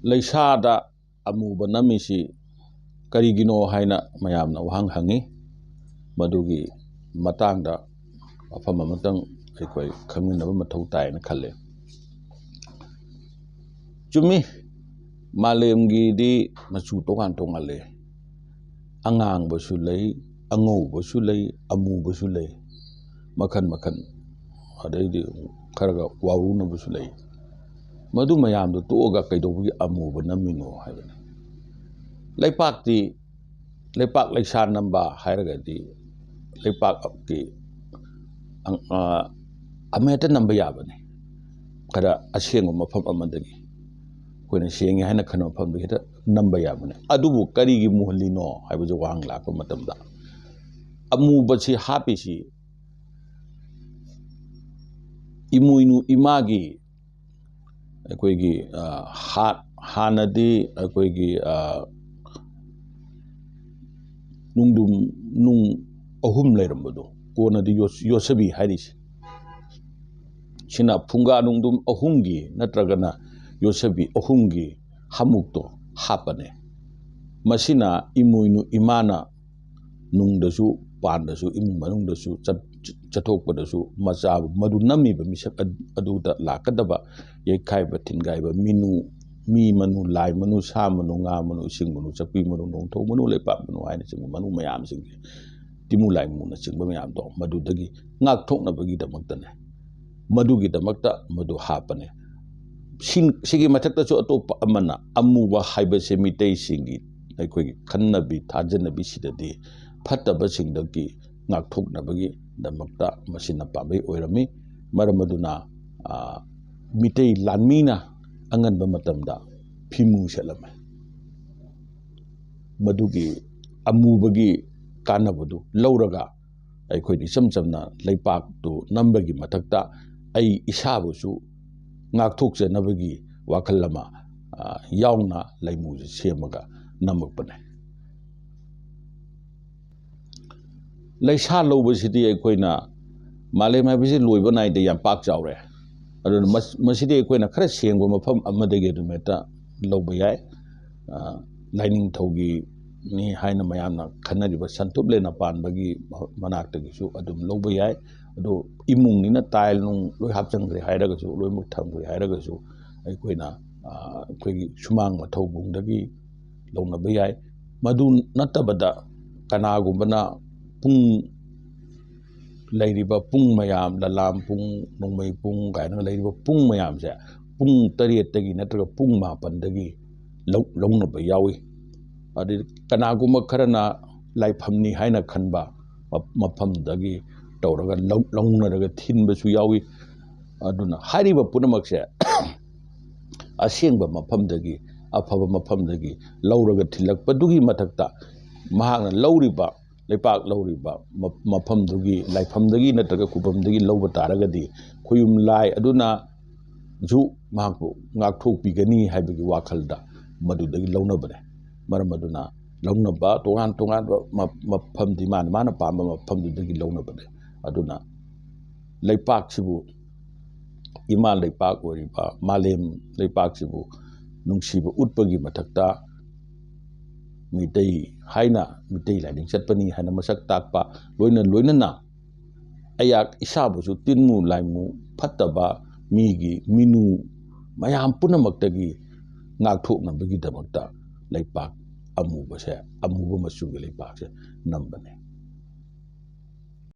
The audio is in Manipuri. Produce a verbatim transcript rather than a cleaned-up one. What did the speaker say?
ꯂꯩꯁꯥꯗ ꯑꯃꯨꯕ ꯅꯝꯃꯤꯁꯤ ꯀꯔꯤꯒꯤꯅꯣ ꯍꯥꯏꯅ ꯃꯌꯥꯝꯅ ꯋꯥꯍꯪ ꯍꯪꯉꯤ꯫ ꯃꯗꯨꯒꯤ ꯃꯇꯥꯡꯗ ꯋꯥꯐꯝ ꯑꯃꯇꯪ ꯑꯩꯈꯣꯏ ꯈꯪꯃꯤꯟꯅꯕ ꯃꯊꯧ ꯇꯥꯏꯅ ꯈꯜꯂꯤ꯫ ꯆꯨꯝꯃꯤ, ꯃꯥꯂꯦꯝꯒꯤꯗꯤ ꯃꯆꯨ ꯇꯣꯉꯥꯟ ꯇꯣꯉꯥꯟ ꯂꯩ꯫ ꯑꯉꯥꯡꯕꯁꯨ ꯂꯩ, ꯑꯉꯧꯕꯁꯨ ꯂꯩ, ꯑꯃꯨꯕꯁꯨ ꯂꯩ, ꯃꯈꯜ ꯃꯈꯜ꯫ ꯑꯗꯩꯗꯤ ꯈꯔꯒ ꯋꯥꯎꯔꯨꯅꯕꯁꯨ ꯂꯩ꯫ ꯃꯗꯨ ꯃꯌꯥꯝꯗꯨ ꯇꯣꯛꯑꯒ ꯀꯩꯗꯧꯕꯒꯤ ꯑꯃꯨꯕ ꯅꯝꯃꯤꯅꯣ ꯍꯥꯏꯕꯅꯤ꯫ ꯂꯩꯄꯥꯛꯇꯤ, ꯂꯩꯄꯥꯛ ꯂꯩꯁꯥ ꯅꯝꯕ ꯍꯥꯏꯔꯒꯗꯤ ꯂꯩꯄꯥꯛꯀꯤ ꯑꯪ-, ꯑ, ꯑꯃꯍꯦꯛꯇ ꯅꯝꯕ ꯌꯥꯕꯅꯤ꯫ ꯈꯔ ꯑꯁꯦꯡꯕ ꯃꯐꯝ ꯑꯃꯗꯒꯤ, ꯑꯩꯈꯣꯏꯅ ꯁꯦꯡꯉꯦ ꯍꯥꯏꯅ ꯈꯟꯕ ꯃꯐꯝꯗꯒꯤ ꯍꯦꯛꯇ ꯅꯝꯕ ꯌꯥꯕꯅꯤ꯫ ꯑꯗꯨꯕꯨ ꯀꯔꯤꯒꯤ ꯃꯨꯍꯜꯂꯤꯅꯣ ꯍꯥꯏꯕꯁꯦ ꯋꯥꯍꯪ ꯂꯥꯛꯄ ꯃꯇꯝꯗ, ꯑꯃꯨꯕꯁꯤ ꯍꯥꯞꯄꯤꯁꯤ ꯏꯃꯣꯏꯅꯨ ꯏꯃꯥꯒꯤ, ꯑꯩꯈꯣꯏꯒꯤ, ꯑ, ꯍꯥ-, ꯍꯥꯟꯅꯗꯤ ꯑꯩꯈꯣꯏꯒꯤ, ꯑ, ꯅꯨꯡꯗꯨꯝ, ꯅꯨꯡ ꯑꯍꯨꯝ ꯂꯩꯔꯝꯕꯗꯣ, ꯀꯣꯟꯅꯗꯤ ꯌꯣꯠ-, ꯌꯣꯠꯁꯕꯤ ꯍꯥꯏꯔꯤꯁꯦ꯫ ꯁꯤꯅ ꯐꯨꯡꯒꯥ ꯅꯨꯡꯗꯨꯝ ꯑꯍꯨꯝꯒꯤ ꯅꯠꯇ꯭ꯔꯒꯅ ꯌꯣꯠꯁꯕꯤ ꯑꯍꯨꯝꯒꯤ ꯍꯥꯃꯨꯛꯇꯣ ꯍꯥꯞꯄꯅꯦ꯫ ꯃꯁꯤꯅ ꯏꯃꯣꯏꯅꯨ ꯏꯃꯥꯅ ꯅꯨꯡꯗꯁꯨ, ꯄꯥꯟꯗꯁꯨ, ꯏꯃꯨꯡ ꯃꯅꯨꯡꯗꯁꯨ, ꯆꯠ-, ꯆꯠꯊꯣꯛꯄꯗꯁꯨ ꯃꯆꯥ ꯃꯗꯨ ꯅꯝꯃꯤꯕ ꯃꯤꯁꯛ ꯑꯗ-, ꯑꯗꯨꯗ ꯂꯥꯛꯀꯗꯕ ꯌꯩꯈꯥꯏꯕ, ꯊꯤꯟꯒꯥꯏꯕ, ꯃꯤꯅꯨ, ꯃꯤ ꯃꯅꯨ, ꯂꯥꯏ ꯃꯅꯨ, ꯁꯥ ꯃꯅꯨ, ꯉꯥ ꯃꯅꯨ, ꯏꯁꯤꯡ ꯃꯅꯨ, ꯆꯥꯛꯄꯤ ꯃꯅꯨ, ꯅꯣꯡꯊꯣꯡ ꯃꯅꯨ, ꯂꯩꯄꯥꯛ ꯃꯅꯨ ꯍꯥꯏꯅꯆꯤꯡꯕ ꯃꯅꯨ ꯃꯌꯥꯝꯁꯤꯡꯁꯦ, ꯇꯤꯃꯨ ꯂꯥꯏꯃꯨꯅꯆꯤꯡꯕ ꯃꯌꯥꯝꯗꯣ ꯃꯗꯨꯗꯒꯤ ꯉꯥꯛꯊꯣꯛꯅꯕꯒꯤꯗꯃꯛꯇꯅꯦ꯫ ꯃꯗꯨꯒꯤꯗꯃꯛꯇ ꯃꯗꯨ ꯍꯥꯞꯄꯅꯦ꯫ ꯁꯤ-, ꯁꯤꯒꯤ ꯃꯊꯛꯇꯁꯨ ꯑꯇꯣꯞꯄ ꯑꯃꯅ, ꯑꯃꯨꯕ ꯍꯥꯏꯕꯁꯦ ꯃꯤꯇꯩꯁꯤꯡꯒꯤ ꯑꯩꯈꯣꯏꯒꯤ ꯈꯟꯅꯕꯤ ꯊꯥꯖꯅꯕꯤꯁꯤꯗꯗꯤ ꯐꯠꯇꯕꯁꯤꯡꯗꯒꯤ ꯉꯥꯛꯊꯣꯛꯅꯕꯒꯤꯗꯃꯛꯇ ꯃꯁꯤꯅ ꯄꯥꯝꯕꯩ ꯑꯣꯏꯔꯝꯃꯤ꯫ ꯃꯔꯝ ꯑꯗꯨꯅ, ꯑ, ꯃꯤꯇꯩ ꯂꯥꯟꯃꯤꯅ ꯑꯉꯟꯕ ꯃꯇꯝꯗ ꯐꯤꯃꯨ ꯁꯦꯠꯂꯝꯃꯤ꯫ ꯃꯗꯨꯒꯤ ꯑꯃꯨꯕꯒꯤ ꯀꯥꯟꯅꯕꯗꯨ ꯂꯧꯔꯒ ꯑꯩꯈꯣꯏꯅ ꯏꯆꯝ ꯆꯝꯅ ꯂꯩꯄꯥꯛꯇꯨ ꯅꯝꯕꯒꯤ ꯃꯊꯛꯇ ꯑꯩ ꯏꯁꯥꯕꯨꯁꯨ ꯉꯥꯛꯊꯣꯛꯆꯅꯕꯒꯤ ꯋꯥꯈꯜ ꯑꯃ, ꯑ, ꯌꯥꯎꯅ ꯂꯩꯃꯨꯁꯦ ꯁꯦꯝꯃꯒ ꯅꯝꯃꯛꯄꯅꯦ꯫ ꯂꯩꯁꯥ ꯂꯧꯕꯁꯤꯗꯤ ꯑꯩꯈꯣꯏꯅ, ꯃꯥꯂꯦꯝ ꯍꯥꯏꯕꯁꯤ ꯂꯣꯏꯕ ꯅꯥꯏꯗꯦ, ꯌꯥꯝ ꯄꯥꯛ ꯆꯥꯎꯔꯦ꯫ ꯑꯗꯨꯅ ꯃꯁ-, ꯃꯁꯤꯗꯤ ꯑꯩꯈꯣꯏꯅ ꯈꯔ ꯁꯦꯡꯕ ꯃꯐꯝ ꯑꯃꯗꯒꯤ ꯑꯗꯨꯝ ꯍꯦꯛꯇ ꯂꯧꯕ ꯌꯥꯏ꯫ ꯑ, ꯂꯥꯏꯅꯤꯡꯊꯧꯒꯤꯅꯤ ꯍꯥꯏꯅ ꯃꯌꯥꯝꯅ ꯈꯟꯅꯔꯤꯕ ꯁꯟꯇꯨꯞꯂꯦꯟ ꯑꯄꯥꯟꯕꯒꯤ ꯃꯅꯥꯛꯇꯒꯤꯁꯨ ꯑꯗꯨꯝ ꯂꯧꯕ ꯌꯥꯏ꯫ ꯑꯗꯣ ꯏꯃꯨꯡꯅꯤꯅ ꯇꯥꯏꯜ ꯅꯨꯡ ꯂꯣꯏ ꯍꯥꯞꯆꯤꯟꯈ꯭ꯔꯦ ꯍꯥꯏꯔꯒꯁꯨ, ꯂꯣꯏꯅꯃꯛ ꯊꯝꯈ꯭ꯔꯦ ꯍꯥꯏꯔꯒꯁꯨ, ꯑꯩꯈꯣꯏꯅ, ꯑ, ꯑꯩꯈꯣꯏꯒꯤ ꯁꯨꯃꯥꯡ ꯃꯊꯧꯕꯨꯡꯗꯒꯤ ꯂꯧꯅꯕ ꯌꯥꯏ꯫ ꯃꯗꯨ ꯅꯠꯇꯕꯗ ꯀꯅꯥꯒꯨꯝꯕꯅ ꯄꯨꯡ, ꯂꯩꯔꯤꯕ ꯄꯨꯡ ꯃꯌꯥꯝ, ꯂꯂꯥꯝ ꯄꯨꯡ, ꯅꯣꯡꯃꯩ ꯄꯨꯡ ꯀꯥꯏꯅ ꯂꯩꯔꯤꯕ ꯄꯨꯡ ꯃꯌꯥꯝꯁꯦ ꯄꯨꯡ ꯇꯔꯦꯠꯇꯒꯤ ꯅꯠꯇ꯭ꯔꯒ ꯄꯨꯡ ꯃꯥꯄꯟꯗꯒꯤ ꯂꯧ-, ꯂꯧꯅꯕ ꯌꯥꯎꯏ꯫ ꯑꯗꯩ ꯀꯅꯥꯒꯨꯝꯕ ꯈꯔꯅ ꯂꯥꯏꯐꯝꯅꯤ ꯍꯥꯏꯅ ꯈꯟꯕ ꯃ-, ꯃꯐꯝꯗꯒꯤ ꯇꯧꯔꯒ ꯂꯧ-, ꯂꯧꯅꯔꯒ ꯊꯤꯟꯕꯁꯨ ꯌꯥꯎꯏ꯫ ꯑꯗꯨꯅ ꯍꯥꯏꯔꯤꯕ ꯄꯨꯝꯅꯃꯛꯁꯦ ꯑꯁꯦꯡꯕ ꯃꯐꯝꯗꯒꯤ, ꯑꯐꯕ ꯃꯐꯝꯗꯒꯤ ꯂꯧꯔꯒ ꯊꯤꯜꯂꯛꯄꯗꯨꯒꯤ ꯃꯊꯛꯇ, ꯃꯍꯥꯛꯅ ꯂꯧꯔꯤꯕ, ꯂꯩꯄꯥꯛ ꯂꯧꯔꯤꯕ ꯃ-, ꯃꯐꯝꯗꯨꯒꯤ, ꯂꯥꯏꯐꯝꯗꯒꯤ ꯅꯠꯇ꯭ꯔꯒ ꯈꯨꯕꯝꯗꯒꯤ ꯂꯧꯕ ꯇꯥꯔꯒꯗꯤ, ꯈꯣꯌꯨꯝ ꯂꯥꯏ ꯑꯗꯨꯅꯁꯨ ꯃꯍꯥꯛꯄꯨ ꯉꯥꯛꯊꯣꯛꯄꯤꯒꯅꯤ ꯍꯥꯏꯕꯒꯤ ꯋꯥꯈꯜꯗ ꯃꯗꯨꯗꯒꯤ ꯂꯧꯅꯕꯅꯦ꯫ ꯃꯔꯝ ꯑꯗꯨꯅ ꯂꯧꯅꯕ ꯇꯣꯉꯥꯟ ꯇꯣꯉꯥꯟꯕ ꯃ-, ꯃꯐꯝꯗꯤ ꯃꯥꯅ ꯃꯥꯅ ꯄꯥꯝꯕ ꯃꯐꯝꯗꯨꯗꯒꯤ ꯂꯧꯅꯕꯅꯦ꯫ ꯑꯗꯨꯅ ꯂꯩꯄꯥꯛꯁꯤꯕꯨ, ꯏꯃꯥ ꯂꯩꯄꯥꯛ ꯑꯣꯏꯔꯤꯕ ꯃꯥꯂꯦꯝ ꯂꯩꯄꯥꯛꯁꯤꯕꯨ ꯅꯨꯡꯁꯤꯕ ꯎꯠꯄꯒꯤ ꯃꯊꯛꯇ, ꯃꯤꯇꯩ ꯍꯥꯏꯅ, ꯃꯤꯇꯩ ꯂꯥꯏꯅꯤꯡ ꯆꯠꯄꯅꯤ ꯍꯥꯏꯅ ꯃꯁꯛ ꯇꯥꯛꯄ, ꯂꯣꯏꯅ ꯂꯣꯏꯅꯅ ꯑꯩꯍꯥꯛ ꯏꯁꯥꯕꯨꯁꯨ ꯇꯤꯟꯃꯨ ꯂꯥꯏꯃꯨ ꯐꯠꯇꯕ ꯃꯤꯒꯤ ꯃꯤꯅꯨ ꯃꯌꯥꯝ ꯄꯨꯝꯅꯃꯛꯇꯒꯤ ꯉꯥꯛꯊꯣꯛꯅꯕꯒꯤꯗꯃꯛꯇ ꯂꯩꯄꯥꯛ ꯑꯃꯨꯕꯁꯦ, ꯑꯃꯨꯕ ꯃꯆꯨꯒꯤ ꯂꯩꯄꯥꯛꯁꯦ ꯅꯝꯕꯅꯦ꯫